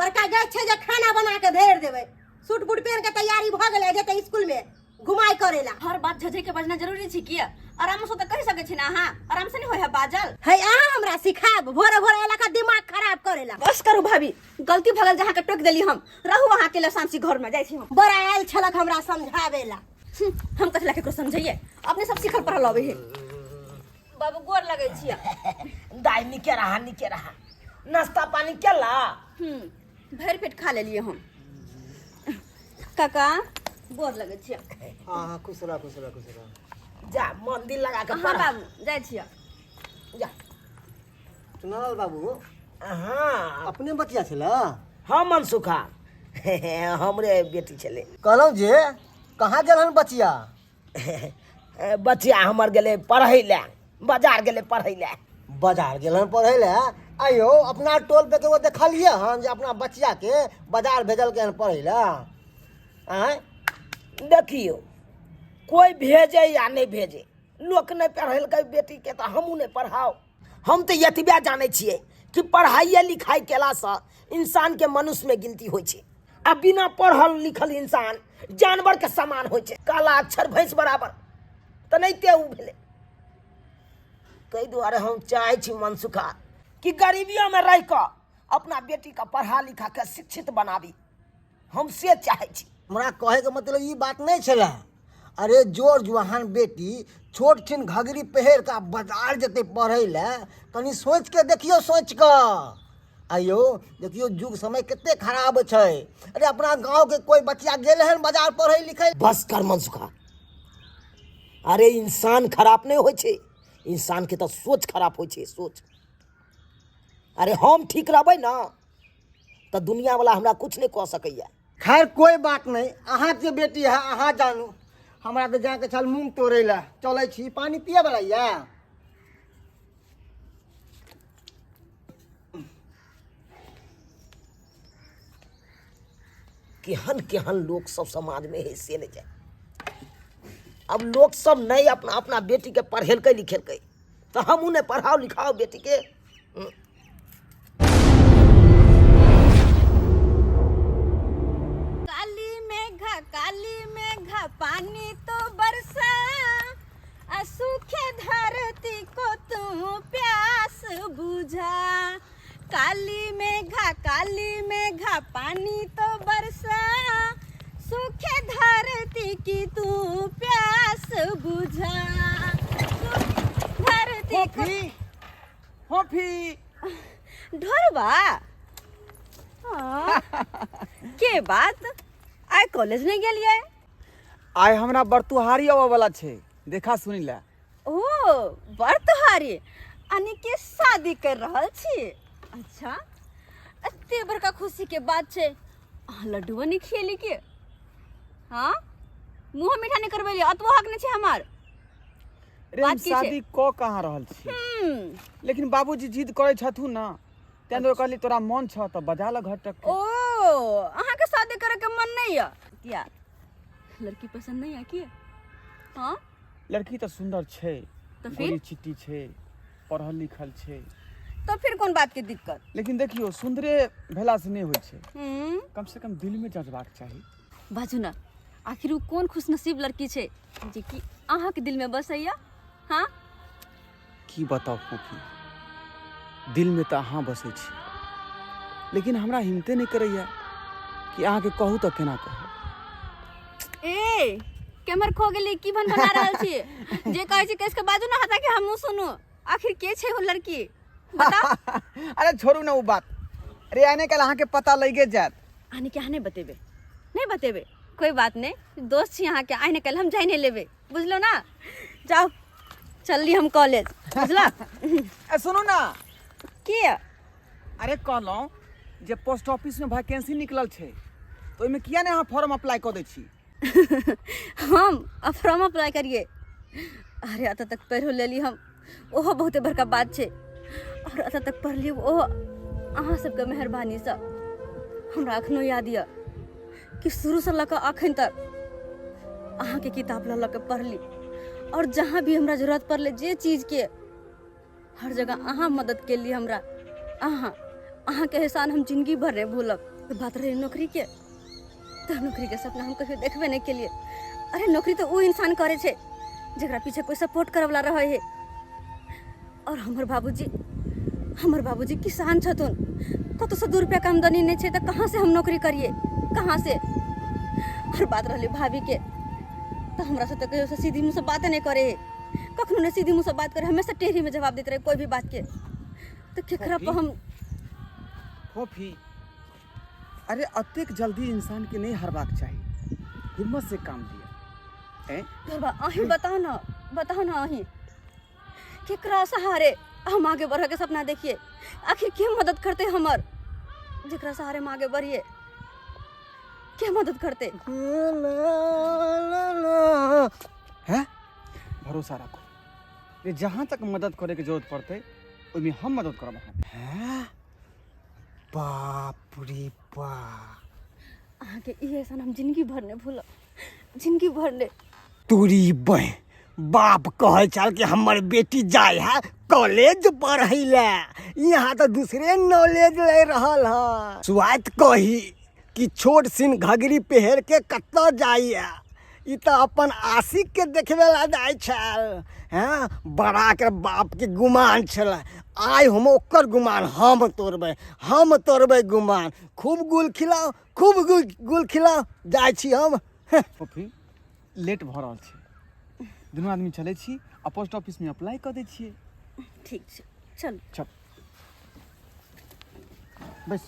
बड़का गैस छै जे खाना बना के धेर देबै। सूट बूट पहिन के तैयारी भऽ गेलै, जेतै स्कूल में घुमाई करेला। हर बात झझे के बजना जरूरी छै किया? आराम से तऽ कहि सकै छी ने अहाँ, आराम से नहीं होय है बाजल। है अहाँ हमरा सिखाब, भोरे भोरे एला का दिमाग खराब करेला। बस करू भाभी, गलती भऽ गेल जे अहाँके टोकि देली हम। रहू अहाँ अकेले शांति घर में, जाइ छी हम। बड़ा आयल छलक हमरा समझाबेला। हम कथी ला केकरो समझैये, अपने सब सिखल पढ़ल अबै है। बाबू गोर लगै छियै। दाइ नीके रहा, नीके रहा। नाश्ता पानी केला? भरि पेट खा लेलियै हम। काका गोर लगै छियै। हाँ हाँ, खुश रह, खुश रह, खुश रह। जा मन दिल लगा के हाँ पढ़। बाबू जाइ छियै। जा। चुनालाल बाबू। हाँ। अपने बचिया छला? हाँ मनसुखा, हमरे बेटी छलै। कहलहुँ जे कहाँ गेल हन बचिया? बचिया हमर गेलै पढ़ै लए, बाजार गेलै पढ़ै लए। बाजार गेल हन पढ़ै लए? आइयो अपना टोल पे केकरो देखलियै हन जे अपना बचिया के बाजार भेजलकै हन पढ़ै लए? आँय? देखियौ, कोइ भेजै या नहि भेजै, लोक नहि पढ़ेलकै बेटीके तऽ हमहूँ नहि पढ़ाउ। हम तऽ एतबे जानै छियै कि पढ़ाइए लिखाइ केलासँ इंसानके मनुष्यमे गिनती होइ छै, आ बिना पढ़ल लिखल इंसान जानवरके समान होइ छै। काला अक्षर भैंस बराबर तऽ नहि ते ओ भेलै। ताहि दुआरे हम चाहै छी मनसुखा कि गरीबियोमे रहि कऽ अपना बेटीके पढ़ा लिखा कऽ शिक्षित बनाबी, हम से चाहै छी। हमरा कहैके मतलब ई बात नहि छलै। अरे जोर जुआन बेटी छोट छिन घघरी पहिर कऽ बाजार जेतै पढ़ै लए, कनि सोचि कऽ देखियौ, सोचि कऽ आइयो देखियौ युग समय कते खराब छै। अरे अपना गाँवके कोइ बचिया गेल हन बाजार पढ़ै लिखै? बस कर मनसुखा, अरे इंसान खराब नहि होइ छै, इंसानके तऽ सोच खराब होइ छै, सोच। अरे हम ठीक रहबै ने तऽ दुनियावला हमरा किछु नहि कऽ सकैए। खैर कोई बात नहीं, अहाँके बेटी है, अहाँ जानू। हमरा तऽ जाके छल मूँग तोड़ै लए, चलै छी। पानी पिए वाला यऽ? केहन केहन लोक सब समाजमे है से नहि जाय। अब लोक सब नहि अपना अपना बेटीके पढ़ेलकै लिखेलकै तऽ हमहूँ नहि पढ़ाउ लिखाउ बेटीके। काली मेघा काली मेघा पानी तो बरसा, आ सूखे धरती को तू प्यास बुझा। काली मेघा काली मेघा पानी तो बरसा, सूखे धरती की तू प्यास बुझा। धरती को फोफी, फोफी। ढोरबा? हाँ। के बात, आइ कॉलेज नहीं गेलियै? आइ हमरा बरतुहारी आबऽ वाला छै, देखा सुनी ला। ओ बरतुहारी, यानी कि शादी कर रहल छी? अच्छा, एते बड़का खुशी के बात छै, अहाँ लड्डुओ नहीं खियेली के? हाँ, मुँह मीठा नहीं करबेली, अतबो हक नहीं छै हमार। रे, हम बात की छै? शादी कऽ कहाँ रहल छी, लेकिन बाबूजी जिद करै छथुन ने, तें दुआरे कहली तोरा मन छह तऽ बजा ल घर तक के। ओ अहाँके शादी करे के मन नहीं है किया? लड़की पसंद नहीं है की? हाँ, लड़की तऽ सुंदर छै। तऽ फिर? गोरी चिट्टी छै, पढ़ल लिखल छै। तो फिर कोन बात के दिक्कत? लेकिन देखियौ, सुंदरे भेला से नहि होइ छै, कम से कम दिल में जज्बाक चाही। बाजू ना, आखिर उ कोन खुशनसीब लड़की छै जे कि अहाँके दिल में बसैया? हाँ, की बताउ फोफी, दिल में तऽ अहाँ बसै छी, लेकिन हमरा हिम्मते नहि करैया कि अहाँके कहू तऽ केना कहू। ए केमहर खो गेली? की भन बना रहल छी? जे कहै छी कस के बाजू ना, हता कि हमहूँ सुनू। आखिर के छै ओ लड़की, बताउ। अरे छोड़ू ने ओ बात। अरे आने काल अहाँके पता लगे जायत। अहाँ के अहाँ नहि बतेबै? नहि बतेबै, कोई बात नहीं, दोस्त छी अहाँके, आइ ने काल्हि हम जानि लेबै, बुझलो ना? जाउ, चलली हम कॉलेज, बुझला? ए सुनू ना। के? अरे कहलहुँ जे पोस्ट ऑफिस में वैकेंसी निकलल छै, तऽ ओहिमे किया नहि अहाँ फॉर्म अप्लाई कऽ दै छी? हम अब फॉर्म अप्लाई करिए? अरे अतः तक पढ़ो लेली हम, ओहो बहुते बड़का बात छै, और अतः तक पढ़ली ओहो अहाँ सबके मेहरबानीसँ। हमरा अखनो याद यऽ कि शुरूसँ लऽ कऽ अखन तक अहाँके किताब लऽ लऽ कऽ पढ़ली, और जहाँ भी हमरा जरूरत पड़लै जे चीजके, हर जगह अहाँ मदद केली हमरा। अहाँके एहसान हम जिंदगी भर नहीं भूलब। बात रहे नौकरी के, तऽ नौकरी के सपना हम कहियो देखबे नहि केलिए। अरे नौकरी तऽ ओ इंसान करे छै जकरा पीछे कोई सपोर्ट करे वाला रहे है। और हमर बाबूजी किसान छथुन, कतौसँ 2 रुपया के आमदनी नहि छै, तऽ कहाँ से हम नौकरी करिए, कहाँ से? और बात रहलै भाभी के, तऽ हमरा से तऽ कहियो से सीधी मुँह से बाते नहि करे है, कखनो नहि सीधी मुँह से बात करे, हमेशा टेढ़ी में जवाब दैत रहे कोई भी बात के। तऽ केकरा पर हम फोफी, अरे अतेक जल्दी इंसान के नहीं हारबाक चाही, हिम्मत से काम लिया। हैं? गरबा अहीं बताओ ना, बताओ ना अहीं केकरा सहारे हम आगे बढ़े के सपना देखिए? आखिर के मदद करते हमर, जेकरा सहारे हम आगे बढ़िए, के मदद करते? हैं? भरोसा रखो, ये जहाँ तक मदद करे के जरूरत पड़ते ओहिमे हम मदद करब अहाँके। हैं? बाप रे बाप, अहाँके ई एहसान हम जिंदगी भर नहि भूलब, जिंदगी भर नहि। तोरी बह, बाप कहै छल कि हमर बेटी जाय है कॉलेज पढ़ै ले, यहाँ तऽ दूसरे नॉलेज ले रहल है। सुआत कही कि छोट सिन घघरी पहिर के कतऽ जाइए, ई तऽ अपन आशिक के देखबे ला जाइ छल। हैं, बड़ा के बाप के गुमान छल, आइ हम ओकर गुमान हम तोड़बै, हम तोड़बै गुमान। खूब गुल खिलाओ, खूब गुल खिलाओ, जाइ छी हम। फोफी, लेट भऽ रहल छै, दुनू आदमी चलै छी आ पोस्ट ऑफिस में अप्लाई कऽ दै छियै। ठीक छै, चल। चल बस।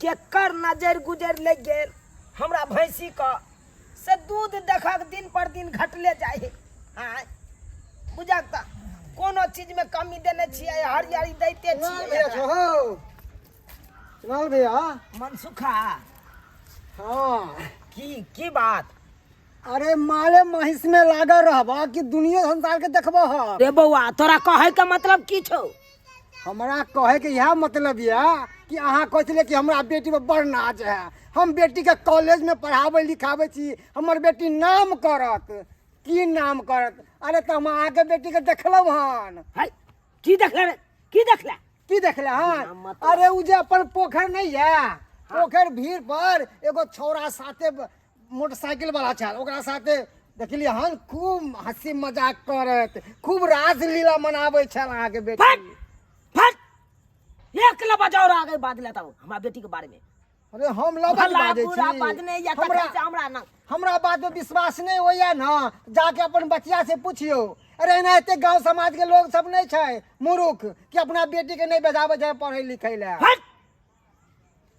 केकर नजर गुजर लग गेल हमरा भैंसी का, से दूध देखक दिन पर दिन घटले जाय है। आँय बुझक तऽ कोनो चीज में कमी देने छियै, हरियरी दैते छियै। चल भैया। मनसुखा। हाँ। की बात? अरे माले महिष में लागल रहबा कि दुनिया संसार के देखबो ह? रे बौआ, तोरा कहे के मतलब की छौ? हमरा कहे के यह मतलब यह कि अहाँ कहै छलियै कि हमरा बेटी पर बड़ नाज है, हम बेटी के कॉलेज में पढ़ाबै लिखाबै छी, हमर बेटी नाम करत। की नाम करत? अरे तऽ हम अहाँके बेटी के देखलहुँ हन। है, की देखले रे? की देखले? की देखले हन? नाम मतलब? अरे उ जे अपन पोखर नहीं है, पोखर भीड़ पर एगो छौड़ा साथे मोटरसाइकिल वाला छल, ओकरा साथे देखलियै हन खूब हंसी मजाक करत, खूब रासलीला मनाबै छल अहाँके बेटी। फट फट, एक लबा जाओ आगे बात लेता हूँ हमरा बेटी के बारे में। अरे हम लबा भला बाजै बुरा छी। बाजने या हमरा तखन से हमरा ना हमरा बात में विश्वास नहीं होइया ना, जाके अपन बचिया से पूछियो। अरे एना एते गांव समाज के लोग सब नहीं छै मूर्ख कि अपना बेटी के नहीं भेजाबै छै पढ़ै लिखै ले। फट,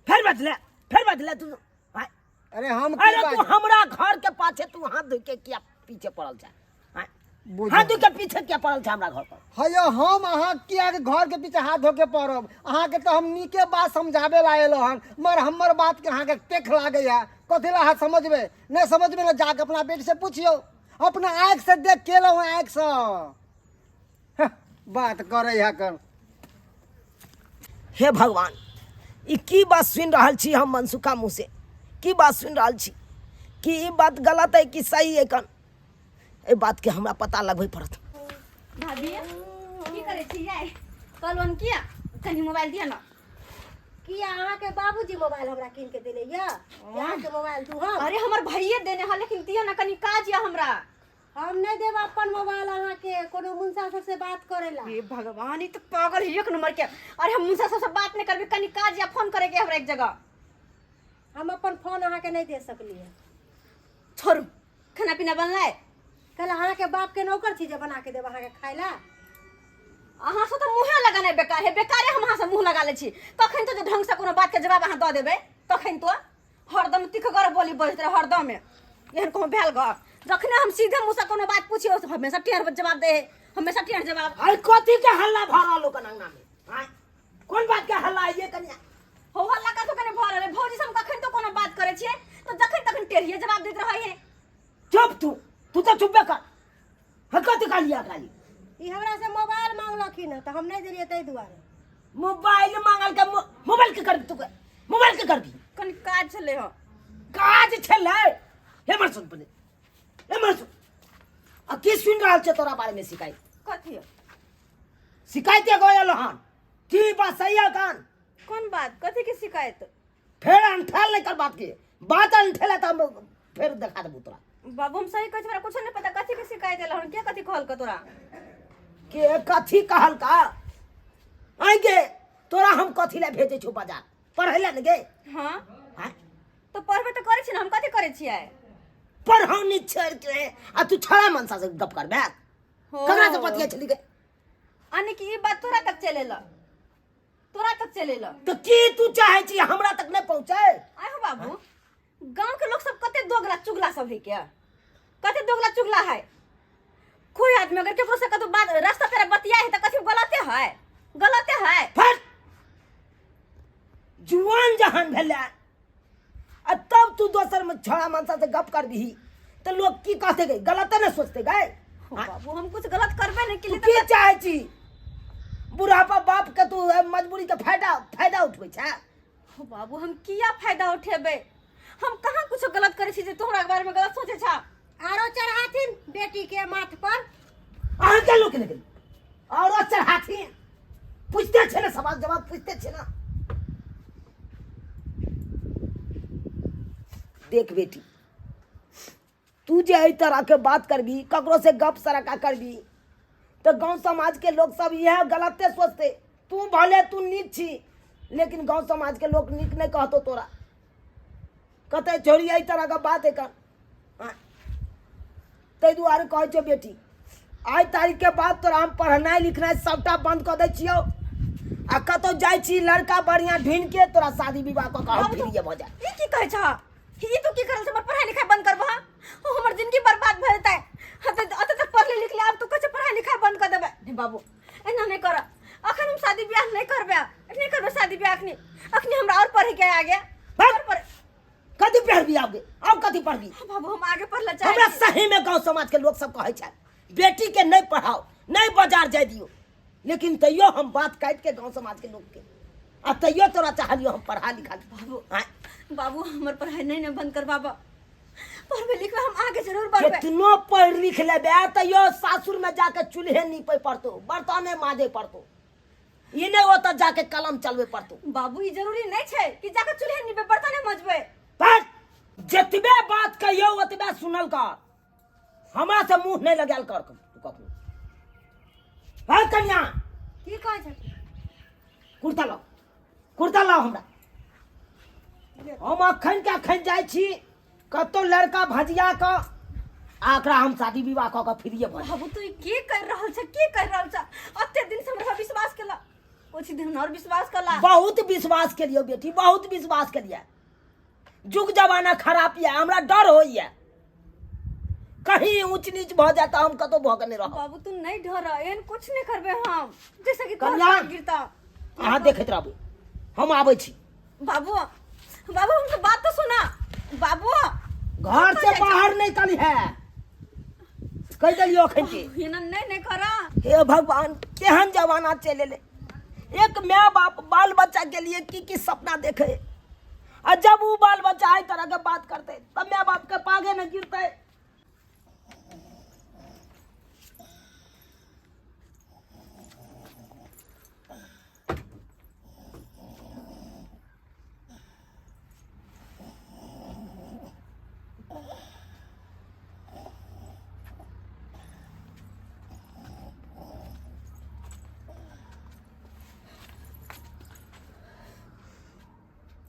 फिर बदले, फिर बदले तू। भाई। अरे हम की अरे तू बाजै? हमरा घर के पाछे तू हाथ धो के किया पीछे पड़ल छै? हाँ? बुझल। हाथ धो के पीछे किया पड़ल छै हमरा घर पर? हयो हम अहाँ किया के घर के पीछे हाथ धो के पड़ब? अहाँ के तो हम नीके बात समझाबे ला एलो हन, मगर हमर बात के अहाँ के टेक लागैया। कथी ला अहाँ समझबे नहीं? समझबे ना, जाके अपना बेटी से पूछियो, अपना आँख से देख के एलो हूँ आँख से। हँ, बात करे है कर। हे भगवान, ई की बात सुनि रहल छी हम मनसुखा मुँह से? की बात सुनि रहल छी? कि ई बात गलत है कि सही है? कन एहि बात के हमरा पता लगबै पड़त। भाभी की करै छी यै? कहलहुँ किया कनि मोबाइल दिअ ना। किया अहाँके बाबूजी मोबाइल हमरा कीन के देने यऽ जे अहाँके मोबाइल दू हम? अरे हमर भैये देने हँ, लेकिन दिअ ना, कनि काज यऽ हमरा। हम नहीं देब अपन मोबाइल अहाँके कोनो मुंसा सबसे बात करे ला। हे भगवान, ई तऽ पागल है एक नंबर के। अरे हम मुंसा सबसे बात नहीं करबे, कनि काज या फोन करे के हमरा एक जगह। हम अपन फोन अहाँके नहीं दे सकलियै। छोड़ू, खाना पीना बनलै? कल अहाँके बाप के नौकर छी जे बना के देब अहाँके खाय ला? अहाँ से तऽ मुँहे लगानाइ बेकार है, बेकारे हम अहाँ से मुँह लगा लै छी। तखन तऽ जे ढंग से कोनो बात के जवाब अहाँ दऽ देबै तखन तो हरदम तिखगर बोली बजैत रहे हरदम। एहन कोनो भेल ग? जखने हम सीधे मुँह से कोनो बात पूछियो हमेशा टेढ़ जवाब दे है, हमेशा टेढ़ जवाब। अरे कथी के हल्ला भऽ रहल हो अंगना में? आँय, कोन बात के हल्ला है ये कनिया? हो हल्ला कथो कने भऽ रहल है? भौजी से हम कखन तो कोनो बात करै छियै तऽ जखन तखन टेढ़िए जवाब दैत रहै है। चुप तू, तू तऽ चुपे कर। हँ, कथी कहलियै खाली? ई हमरा से मोबाइल मांगलखिन हँ तऽ हम नहीं देलियै ताहि दुआरे। मोबाइल मांगल के मोबाइल के करबी तू? मोबाइल के करबी? कनि काज छलै हँ। काज छलै? हे मर सुन पहिले, हे मर सुन, आ की सुनि रहल छै तोरा बारे में शिकायत? कथी? शिकायत एगो एलो हन। की बात सही है कान? कोन बात, कथी के शिकायत? फेर अंठेल नहीं कर बात के, बात अंठेला तो हम फेर देखा देबू तोरा। बाबू हम सही कहै छी, हमरा कुछो नहीं पता कथी के शिकायत एलो हन, के कथी कहल का तोरा? के कथी कहल का? आइ गे तोरा हम कथी ला भेजै छौ बाजार पढ़ै ला ने गे? हाँ। हाँ? तो पढ़बे तो करै छी ने, हम कथी करै छियै? पढ़ौनी छोड़ के आ तू छड़ा मनसा से गप करबे? हो। ककरा से बतिया छली गे? यानी कि ई बात तोरा तक चलेला, तोरा तक चलेला। तो की तू चाहे छी हमरा तक नहीं पहुंचे? आय हो बाबू, गांव के लोग सब कते दोगला चुगला सब है, क्या कते दोगला चुगला है। कोई आदमी अगर केकरो से कतौ बात रास्ता पे बतिया है त कथी गलते है, गलते है। फट जुआन जहान भेला आ तब तू दोसर में छड़ा मनसा से गप करबिही तो लोग की कहते गए? गलते न सोचते गए। हो बाबू, हम कुछ गलत करबे नहीं तू केली। की चाहे छी? बुढ़ापा बाप के तू मजबूरी के फायदा फायदा उठबै छै। हो बाबू, हम किया फायदा उठेबै? हम कहाँ कुछ गलत करै छी जे तोहरा के बारे में गलत सोचे छा? आरो चढ़ाथिन बेटी के माथ पर। अहाँ के लोक ने गेल औरो चढ़ाथिन? पूछते छै ने, सवाल जवाब पूछते छै ना। देख बेटी, तू जे एहि तरह के बात करबी, ककरो से गप सड़का करबी, तो गांव समाज के लोग सब इएह गलते सोचते। तू भले तू नीक छी, लेकिन गांव समाज के लोग नीक नहीं कहतो तोरा, कहते छोड़ी एहि तरह के बात एकर। ताहि दुआरे कहै छियौ बेटी, आइ तारीख के बाद तोरा हम पढ़नाइ लिखनाइ सबटा बंद कऽ दै छियौ आ कतौ जाइ छी लड़का बढ़िया ढूंढि के तोरा शादी विवाह कऽ कऽ हम फ्रीये भऽ जाय। ई की कहै छह? ई तू की करल? हमर पढ़ाई लिखाई बंद करबह? ओ हमर जिंदगी बर्बाद भऽ जेतै। हम तऽ अत तक पढ़ले लिखले, आब तू कहै छह पढ़ाई लिखाई बंद कऽ देबै। नहीं बाबू, एना नहीं कर। अखन हम शादी ब्याह नहीं करबै, नहीं करबै शादी ब्याह अखनी। अखनी हमरा और पढ़े के आगे और पढ़े। कथी पढ़बी आगे? आब कथी पढ़बी? हाँ बाबू, हम आगे पढ़ ला चाहै हमरा छी। सही में गांव समाज के लोग सब कहै छै बेटी के नहीं पढ़ाओ, नहीं बाजार जाय दियो, लेकिन तैयो हम बात काटि के गांव समाज के लोग के आ तैयो तोरा चाहलियो हम पढ़ा लिखा दी। बाबू, आँय? बाबू हमर पढ़ाई नहीं ने बंद करबाबा, पढ़बे लिखबे हम आगे जरूर बढ़बे। कितनो पढ़ लिख लेबे तैयो सासुर में जाके चूल्हे नीपे पड़तो, बर्तने माजे पड़तो, ई नहीं ओतऽ जाके कलम चलबे पड़तो। बाबू ई जरूरी नहीं छै कि जाके चूल्हे नीपे बर्तने मजबे। पर जतबे बात कहियो ओतबे सुनल कर, हमरा से मुंह नहीं लगायल कर तू कखनो। हाँ कन्या की कहै छथिन? कुर्ता लाओ, कुर्ता लाओ हमरा। हम अखन के अखन जाइ छी कतौ लड़का भजिया क आ एकरा हम शादी विवाह कऽ के फ्रीये भऽ जायब। बाबू तू ई की कर रहल छ, की कर रहल छ? अते दिन से हमरा विश्वास केला, कुछ दिन और विश्वास केला। बहुत विश्वास केलियो बेटी, बहुत विश्वास केलिए। जुग जमाना खराब यऽ, हमरा डर होइए कहीं ऊंच नीच भऽ जाए तऽ हम कतौ भऽ के नहि रहब। बाबू तू नहीं डर, एहन कुछ नहीं करबे हम, जैसे कि तोहर कन्या। पैर गिरता। अहाँ देखैत रहबै, हम आबै छी। बाबू, बाबू हमके बात तो सुना बाबू। घर से बाहर नहीं कली है, कह देलियो अखन के। एना नहीं नहीं करा। हे भगवान, केहन जमाना चलि एलै। एक माय बाप बाल बच्चा के लिए की की सपना देखे, आ जब वो बाल बच्चा एहि तरह के बात करते तब माय बाप के पागे न गिरते।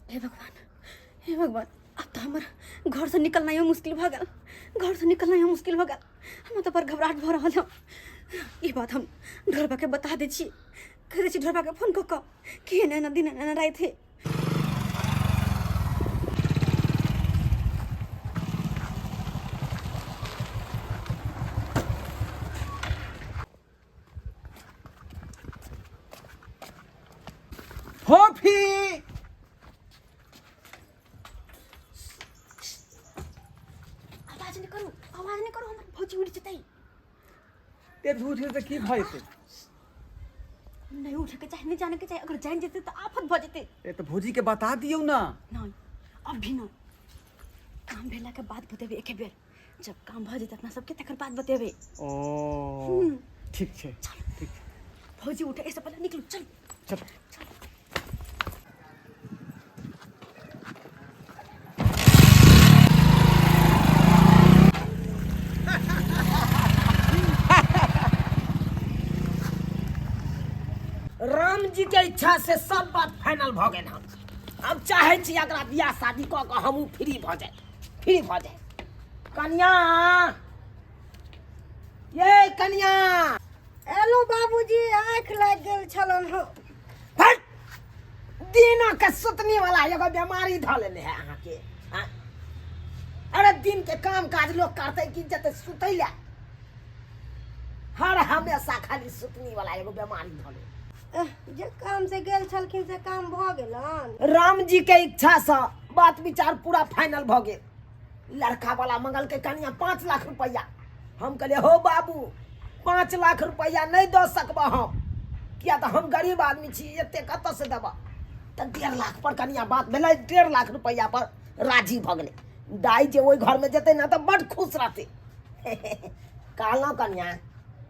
हे भगवान, हे भगवान, अब तो हमर घर से निकलना ही मुश्किल भऽ गेल, घर से निकलना ही मुश्किल भऽ गेल। हमरा तऽ बड़ घबराहट भऽ रहल है। ई बात हम ढोरबा के बता दै छी, कहि दै छी ढोरबा के फोन कऽ कऽ कि एना एना दिन एना एना राति है। फोफी, आवाज नहि करू, आवाज नहि करू, हमर भौजी उठि जेतै। ते झूठ तऽ की भऽ जेतै? नहीं उठे के चाही, नहीं जाने के चाही, अगर जान जेतै तऽ आफत भऽ जेतै। ए तऽ भौजी के बता दियौ ना। नहीं, अभी न, काम भेला के बाद बतेबै। एके बेर जब काम भऽ जेतै अपना सबके तकर बाद बतेबै। ओ ठीक छै, ठीक छै। भौजी उठे एहिसँ पहिले निकलू चलू। चल। राम जी के इच्छा से सब बात फाइनल भऽ गेल हन। हम चाहै छी एकरा बियाह शादी कऽ कऽ हमहूँ फ्री भऽ जाए, फ्री भऽ जाए। कनिया, ये कनिया। एलहुँ बाबूजी, आँखि लागि गेल छलन हँ। हट, दिना के सुतनी वाला एगो बीमारी धऽ लेने है अहाँके। आँय? अरे दिन के काम काज लोग करतै कि जते सुतै लए? हर हमेशा खाली सुतनी वाला एगो बीमारी धऽ ले। एह, जे काम से गेल छलखिन से काम भऽ गेलन? राम जी के इच्छा से बात विचार पूरा फाइनल भऽ गेल। लड़का वाला मंगल के कनिया 5 लाख रुपया। हम कहलिए हो बाबू, 5 लाख रुपया नहीं दऽ सकबह हम, किया तऽ हम गरीब आदमी छी, एते कतऽ से देबह? तऽ 1.5 लाख पर कनिया बात भेलै, 1.5 लाख रुपया पर राजी भऽ गेलै। दाइ जे ओहि घरमे जेतै ने तऽ बड्ड खुश रहतै। कहलहुँ कनिया,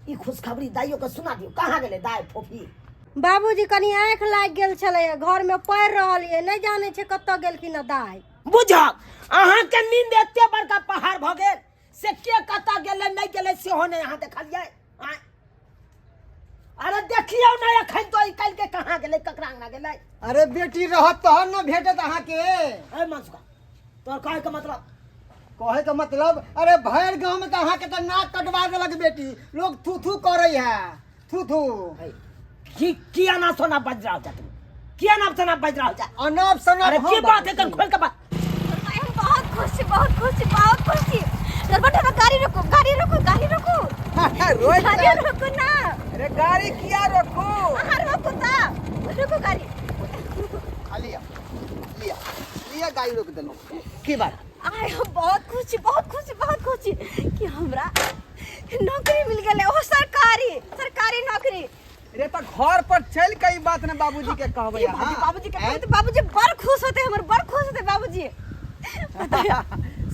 ई खुशखबरी दाइयो के सुना दियौ। कहाँ गेलै दाइ फोफी? बाबूजी, कनि आँखि लागि गेल छलैया, घरमे पड़ि रहल यऽ, नहि जानै छै कतऽ गेलखिन हँ दाइ। बुझक अहाँके नींद एते बड़का पहाड़ भऽ गेल से के कतऽ गेलै नहि गेलै सेहो नहि अहाँ देखलियै। आँय? अरे देखियौ ने एखन तो ई काल्हि के कहाँ गेलै, ककरा अंगना गेलै? अरे बेटी रहत तहन ने भेटत अहाँके। ए मनसुखा, तोहर कहै के मतलब? कहे के मतलब, अरे भरि गाँव में तऽ अहाँके तऽ नाक कटवा देलक बेटी, लोग थू थू करै है, थू थू। है, की की अना सोना बज रहा हो तू? की अना सोना बज रहा हो जा? अनाप शनाप अरे हम की बात है? बाजै कन छी। खोल के बात। हम बहुत खुश छी, बहुत खुश छी, बहुत खुश छी। दरबटा में गाड़ी रोको, गाड़ी रोको, गाड़ी रोको। रोक। गाड़ी रोको ना। अरे गाड़ी किया रोकू? अहाँ रोको ता, रोको गाड़ी। आ, लिया लिया लिया, गाड़ी रोक देलहुँ, की बात? आइ हम बहुत खुश छी, बहुत खुश छी, बहुत खुश छी कि हमरा नौकरी मिल गेलै, ओहो सरकारी, सरकारी नौकरी। रे तऽ घर पर चल के ई बात ने बाबूजी के कहबै ई अहाँ। बाबूजी के कहबै तऽ बाबूजी बड़ खुश होते, हमर बड़ खुश होते बाबूजी।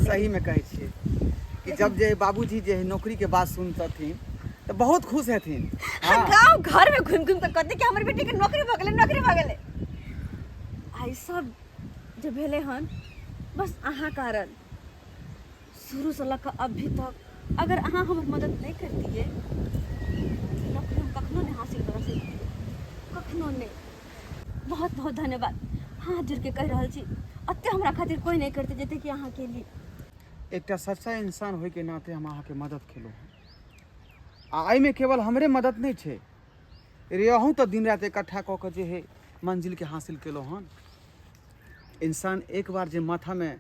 सही में कहै छियै कि जब जे बाबूजी जे है नौकरी के बात सुनतथिन तऽ बहुत खुश हेथिन। हाँ। गाँव घर में घूम घूम के कहते कि हमर बेटी के नौकरी भऽ गेलै, नौकरी भऽ गेलै। आ ई सब जे भेलै हन बस अहाँ कारण। शुरूसँ लऽ कऽ अभी तक अगर अहाँ हमर मदद नहि करतियै, नौकरी हम कखनो नहि हासिल कर सकतियै, कखनो नहि। बहुत बहुत धन्यवाद, हाथ जोड़ि के कहि रहल छी। एते हमरा खातिर कोइ नहि करतै जते कि अहाँ केली। एकटा सच्चा इंसान होइके नाते हम अहाँके मदद केलहुँ हँ, आ एहिमे केवल हमरे मदद नहि छै रे, अहूँ तऽ दिन राति इकट्ठा कऽ कऽ जे है मंजिलके हासिल केलहुँ हन। इंसान एक बार जे माथामे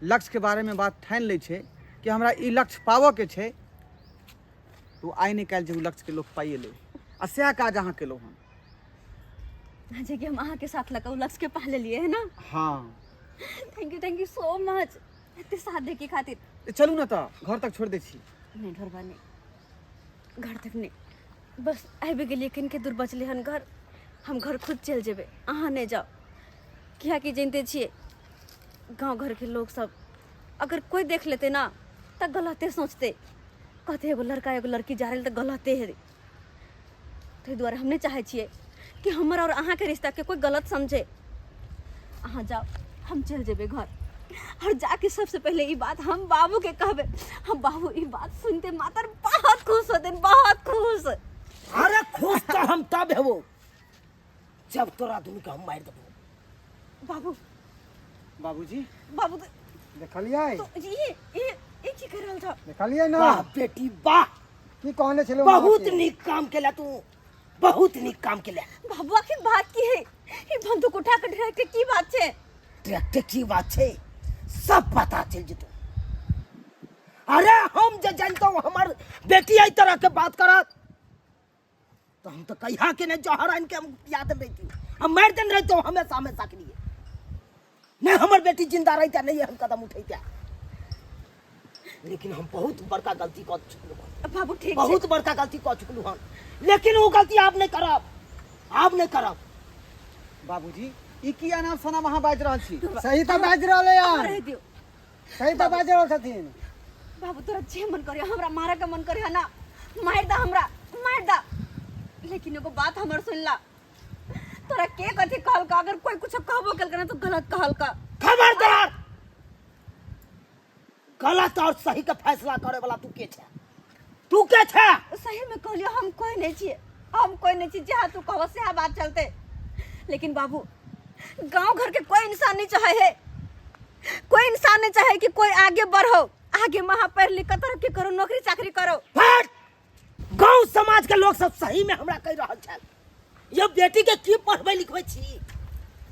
लक्ष्यके बारेमे बात ठानि लै छै कि हमरा ई लक्ष्य पाबऽके छै, तऽ ओ आइ नहि काल्हि जे ओ लक्ष्यके लोक पाइए लै, आ सएह काज अहाँ केलहुँ हन। जे कि हम अहाँके साथ लऽ कऽ ओ लक्ष्यके पा लेलियै है ना? हाँ। Thank you, thank you so much एते साथ दैके खातिर। चलू ने तऽ घर तक छोड़ि दै छी। नहि ढोरबा, नहि, घर तक नहि, बस आबि गेलियै, कनिके दूर बचलै हन घर। हम घर खुद चलि जेबै, अहाँ नहि जाउ, किएकि जानिते छियै गाँव घरके लोक सब अगर कोइ देख लेतै ना तऽ गलते सोचतै, कहतै एगो लड़का एगो लड़की जा रहल तऽ गलते है। ताहि दुआरे हम नहि चाहै छियै कि हमर आओर अहाँके रिश्ताके कोइ गलत समझे। अहाँ जाउ, हम चलि जेबै घर, आओर जाके सबसे पहिले ई बात हम बाबूके कहबै। हम बाबू ई बात सुनते मात्र बहुत खुश होतनि, बहुत खुश। अरे खुश तऽ हम तब हेबो जब तोरा दुनू के हम मारि देबो। बाबू, बाबूजी, बाबू देखलियै तो ई की कर रहल छौ? देखलियै ना? वाह बेटी वाह, की कहने छलहुँ? बहुत नीक काम केला तू, बहुत नीक काम केला। बाबू, आखिर बात की है? ई बंदूक उठा के डराय के की बात छै? ट्रैक्टर की बात छै, सब पता चलि जेतौ। अरे हम जे जानतौ हमर बेटी एहि तरह के बात करत तो हम तो कहिया के नहीं जहर आन के हम पिया देने रहिती, हम मारि देने रहितौ हमेशा हमेशा के लिए। नहीं हमर बेटी जिंदा रहिता, नहीं हम कदम उठैता, लेकिन हम बहुत बड़का गलती कऽ चुकलहुँ हन। बाबू ठीक छै। बहुत बड़का गलती कऽ चुकलहुँ हन, लेकिन ओ गलती आब नहि करब, आब नहि करब। बाबूजी, ई की अनाप शनाप अहाँ बाजि रहल छी? सही तऽ बाजि रहलै अहाँ हन। रहि दियौ। सही तऽ बाजि रहल छथिन। बाबू, तोरा जे मन करे, हमरा मारे के मन करे ना, मारि दा हमरा, मारि दा, लेकिन एगो बात हमर सुनला, तोरा के कथी कहलका? अगर कोई कुछ कहबो केलका ना तो गलत कहलका। खबरदार, गलत और सही के फैसला करे वाला तू के छे? तू के छे? सही में कहलियो, हम कोई नहीं छिए, हम कोई नहीं छिए, जहाँ तू कहबो सेहा बात चलते। लेकिन बाबू, गांव घर के कोई इंसान नहीं चाहे है, कोई इंसान नहीं चाहे कि कोई आगे बढ़ो, आगे महा पढ़ लिख कर तरक्की करो, नौकरी चाकरी करो। फट गांव समाज के लोग सब सही में हमरा कह रहल छल, ये बेटी के की पढ़बै लिखबै छी,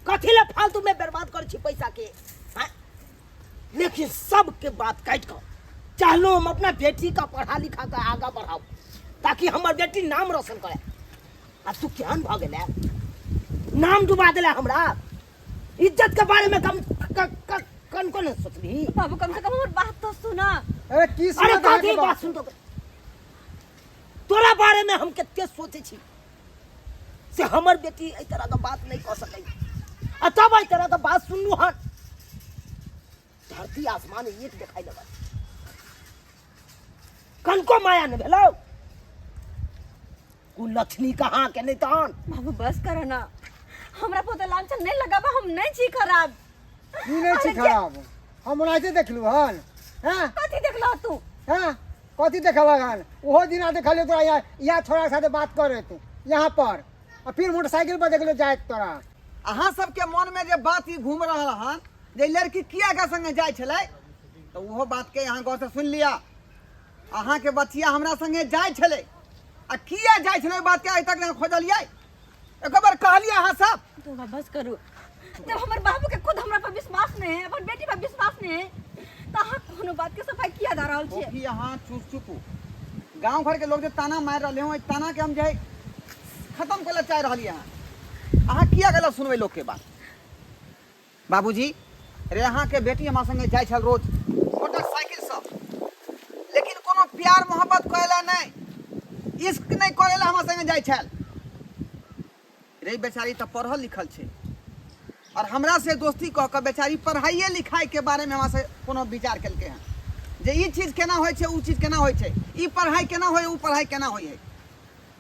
कथी ले फालतू में बर्बाद करै छी पैसा के, हैं? लेकिन सबके बात काटि कऽ चाहलहुँ हम अपना बेटी का पढ़ा लिखा के आगा बढ़ाऊ, ताकि हमर बेटी नाम रोशन करे। आ तू केहन भऽ गेलै, नाम डुबा देला हमरा, इज्जत के बारे में कम कनको नहीं सोचली। बाबू कम से कम हमर बात तो सुना। अरे की अरे सुनत कथी अहाँके बात सुन तो, तोरा बारे में हम कते सोचे छी से हमर बेटी एहि तरह के बात नहीं कह सकै, आ तब एहि तरह के बात सुनलू हन, धरती आसमान एक देखाई लगल, कनको माया नहीं भेलौ, कुलक्षणी कहाँ के नहीं तहन। बाबू बस करो ना, हमरा पर लांछन नहीं लगाबा, हम नहीं छी खराब। की नहीं छी खराब? हम ओनाहिते देखलू हन। हैं? कथी देखलह तू? हैं? कथी देखलक हन? ओहो दिना देखलियो तोरा यहाँ, यहाँ छोड़ा के साथे बात करे तू यहाँ पर, आ फिर मोटरसाइकिल पर देखलियो जाइत तोरा। अहाँ सबके मन में जे बात ई घूम रहल हन जे लड़की किया के संगे जाइ छलै, तऽ ओहो बात के अहाँ गौर से सुनि लिअ। अहाँके बचिया हमरा संगे जाइ छलै, आ किया जाइ छलै ओहि बात के आइ तक नहि खोजलियै, एक बार कहलियै अहाँ सब। तो बस करू, जब हमर बाबू के खुद हमरा पर विश्वास नहीं है, अपन बेटी पर विश्वास नहीं है, तो अहाँ कोनो बात के सफाई किया दऽ रहल छियै? की अहाँ चुप चुप, गांव घर के लोग जे ताना मारि रहले हँ, ओहि ताना के हम जे है खत्म करे चाहि रहलियै हँ। अहाँ किया गलत सुनबै लोग के बात? बाबूजी रे, अहाँ के बेटी हमरा संगे जाइ छल रोज मोटरसाइकिल से, लेकिन कोनो प्यार मोहब्बत करे ला नहीं, इश्क नहीं करे ला हमरा संगे जाइ छल रे। बेचारी तऽ पढ़ल लिखल छै, और हमरा से दोस्ती कऽ कऽ बेचारी पढ़ाइए लिखाई के बारे में हमरा से कोनो विचार केलकै हँ जे ई चीज केना होइ छै, ओ चीज केना होइ छै, ई पढ़ाई केना होइ, ओ पढ़ाई केना होइ है।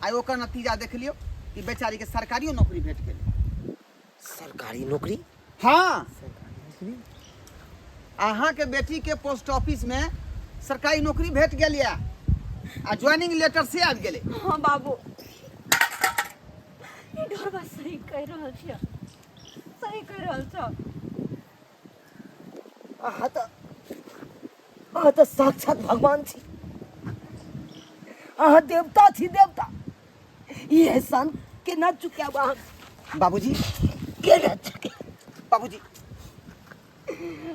आइ ओकर नतीजा देख लियौ कि बेचारी के सरकारियो नौकरी भेट गेलै। सरकारी नौकरी? हाँ, अहाँके बेटी के पोस्ट ऑफिस में सरकारी नौकरी भेट गेल यऽ, आ ज्वाइनिंग लेटर से आबि गेलै। हाँ बाबू, ई ढोरबा सही कहि रहल छियै, सही कहि रहल छौ। अहाँ तऽ साक्षात भगवान छी, अहाँ देवता छी, देवता। ई एहसान केना चुकायब अहाँ? बाबूजी केना चुकायब? बाबूजी।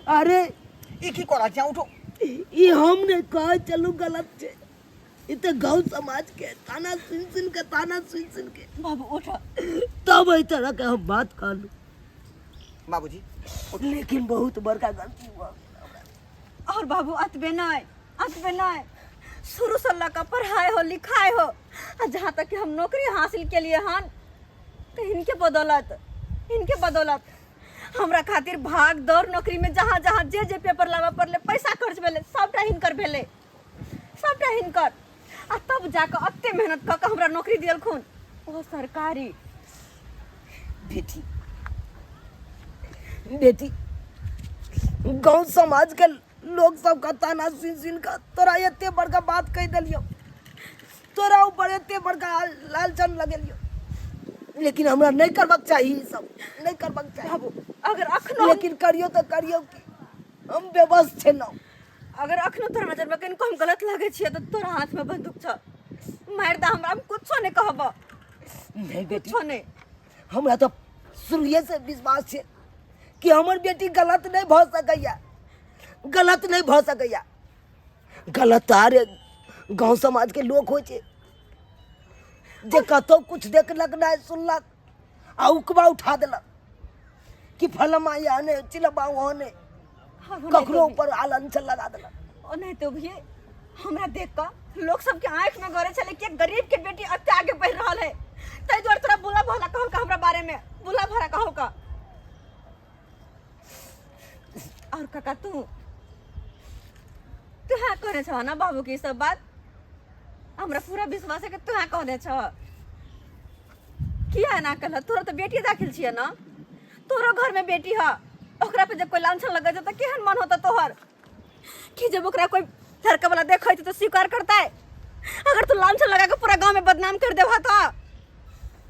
अरे ई की कऽ रहल छी? उठो। ई हम नहि कहै चलू गलत छै, ई तऽ गाँव समाज के ताना सुनि सुनि के, ताना सुनि सुनि के। बाबू उठ। तब एहि तरह के हम बात कहलू। बाबूजी। लेकिन बहुत बड़का गलती भऽ गेल। और बाबू अतबे नहि, अतबे नहि, शुरू से लऽ कऽ पढ़ाई हो लिखाई हो, आ जहाँ तक कि हम नौकरी हासिल के लिए हन तो इनके बदौलत, इनके बदौलत हमरा खातिर भाग दौड़ नौकरी में जहाँ जहाँ जे जे पेपर लाबऽ पड़लै, पैसा खर्च भेलै, सबटा हिनकर भेलै, सबटा हिनकर। आ तब जाकऽ एते मेहनत कऽ कऽ हमरा नौकरी दियलखुन, ओहो सरकारी। बेटी, बेटी, गाँव समाज के लोग सब का ताना सुन सुन के तोरा एते बड़का बात कह दिलियो, तोरा ऊपर एते बड़का लालचन लगेलियो, लेकिन हमरा नहीं करबाक चाही, ई सब नहीं करबाक चाही। बाबू अगर अखनो, लेकिन करियो तो करियो की, हम बेबस छे न। अगर अखनो तोरा नजर में कनिको हम गलत लगे छियै तऽ तोरा हाथ में बंदूक छ, मारि दे हमरा, हम कुछो नहीं कहब। नहीं बेटी, कुछो नहीं। हमरा तो शुरुए से विश्वास छे कि हमर बेटी गलत नहीं भऽ सकैया, गलत नहीं भऽ सकैया। गलत आर गाँव समाज के लोग होइ छै जे कतौ कुछ देखलक नहीं सुनलक आ उकबा उठा देलक कि फलमा यहाँ ने चिलबा वहाँ ने, ककरो ऊपर आलंछन लगा देलक। ओनाहिते भी हमरा देख कऽ लोग सबके आँखि में गड़े छलै कि गरीब के बेटी एते आगे बढ़ि रहल है, ताहि दुआरे तोरा बुला भला कहलका, हमरा बारे में बुला भला कहलका। और काका तू तू हाँ कहने छह ना बाबू के ई सब बात? हमरा पूरा विश्वास है कि तू हाँ कहने छह। किया एना कहल? तोरा तऽ बेटी दाखिल छियै ने, तोरो घर में बेटी ह, ओकरा पे जब कोई लांछन लगे छै तऽ केहन मन होता तोहर कि जब ओकरा कोई लड़का वाला देखै छै तऽ स्वीकार करता है? अगर तू लांछन लगा के पूरा गांव में बदनाम कर देबह तो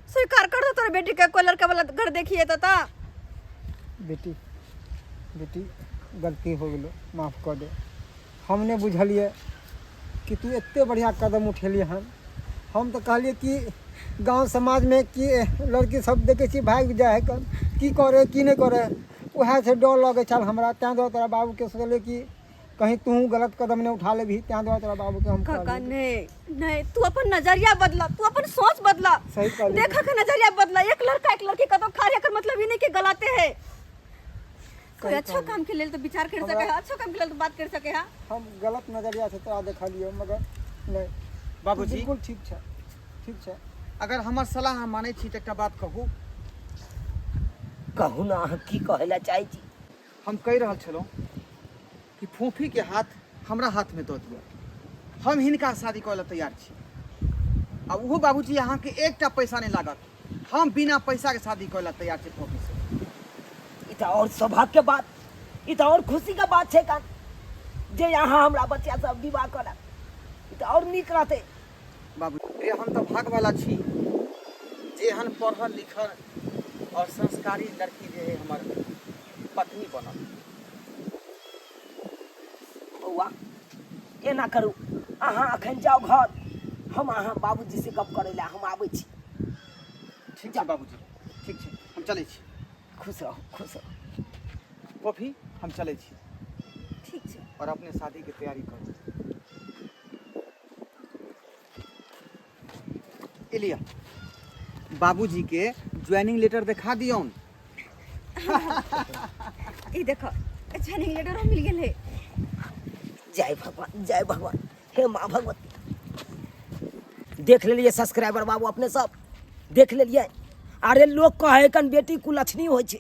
स्वीकार कर दो तोरा बेटी के कोई लड़का वाला घर देखिए तो ता बेटी, बेटी गलती हो गेलो, माफ कऽ दे। हम नहि बुझलियै कि तू एते बढ़िआँ कदम उठेलियै हन। हम तऽ कहलियै कि गाँव समाजमे कि लड़की सब देखै छियै भागि जाइ हइ, की करै की नहि करै, उएहसँ डर लगै छल हमरा। ताहि दुआरे तोरा बाबूके सोचलियै कि कहीं तू गलत कदम नहि उठा लेबही, ताहि दुआरे तोरा बाबूके हम काका कहलियै। नहीं नहीं, तू अपन नजरिया बदला, तू अपन सोच बदला। सही कहलियै। देखा के नजरिया बदला। एक लड़का एक लड़की कदम खा रही, एकर मतलब ई नहीं कि गलते है। कोई सही अच्छा कहलियै। काम के लेल तो विचार कर सके है, अच्छा काम के लेल तो बात कर सके है। हम गलत नजरिया से तोरा देखलियो, मगर नहीं बाबूजी। बिल्कुल ठीक छै, ठीक छै। अगर हमर सलाह अहाँ मानै छी तऽ एकटा बात कहू। कहू ने, अहाँ की कहै लए चाहै छी? हम कहि रहल छलहुँ कि फोफीके हाथ हमरा हाथमे दऽ दिअ, हम हिनका शादी करै लए तैयार छी। आ ओहो बाबूजी अहाँके एकटा पैसा नहि लागत, हम बिना पैसाके शादी करै लए तैयार छी फोफीसँ। ई तऽ आओर सौभाग्यके बात, ई तऽ आओर खुशीके बात छै कान जे अहाँ हमरा बच्चा सब विवाह करब, ई तऽ आओर नीक रहतै। बाबू रे, हम तऽ भागवला छी जे एहन पढ़ल लिखल आओर संस्कारी लड़की जे है हमर पत्नी बनल। बौआ एना करू, अहाँ अखन जाउ घर, हम अहाँ बाबूजी से गप करै लए हम आबै छी। ठीक छै बाबूजी, ठीक छै, हम चलै छी। खुश रहू, खुश रहू। कॉफी, हम चलै छी। ठीक छै। और अपने शादीके तैयारी करू। इलिया, बाबूजी के ज्वाइनिंग लेटर देखा दियौन। ई देखो, ज्वाइनिंग लेटर मिल गेल है। जय भगवान, जय भगवान, हे माँ भगवती। देख लेलियै सब्सक्राइबर बाबू, अपने सब देख लेलियै। अरे लोग कहै कन बेटी कुलक्षणी होइ छै,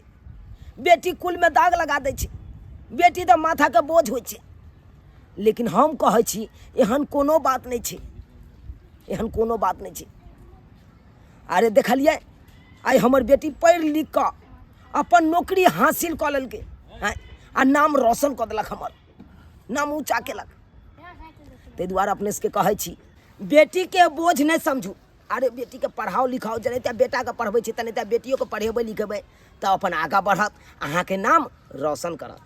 बेटी कुलमे दाग लगा दै छै, बेटी तऽ माथाके बोझ होइ छै। लेकिन हम कहै छी एहन कोनो बात नहि छै, एहन कोनो बात नहि छै। अरे देखलियै आइ हमर बेटी पढ़ि लिख कऽ अपन नौकरी हासिल कऽ लेलकै आँय, आ नाम रोशन कऽ देलक, हमर नाम ऊँचा केलक। ताहि दुआरे अपने सबके कहै छी बेटीके बोझ नहि समझू। अरे बेटीके पढ़ाओ लिखाओ, जेनाहिते बेटाके पढ़बै छी तेनाहिते बेटियोके पढ़ेबै लिखेबै तऽ अपन आगाँ बढ़त, अहाँके नाम रोशन करत।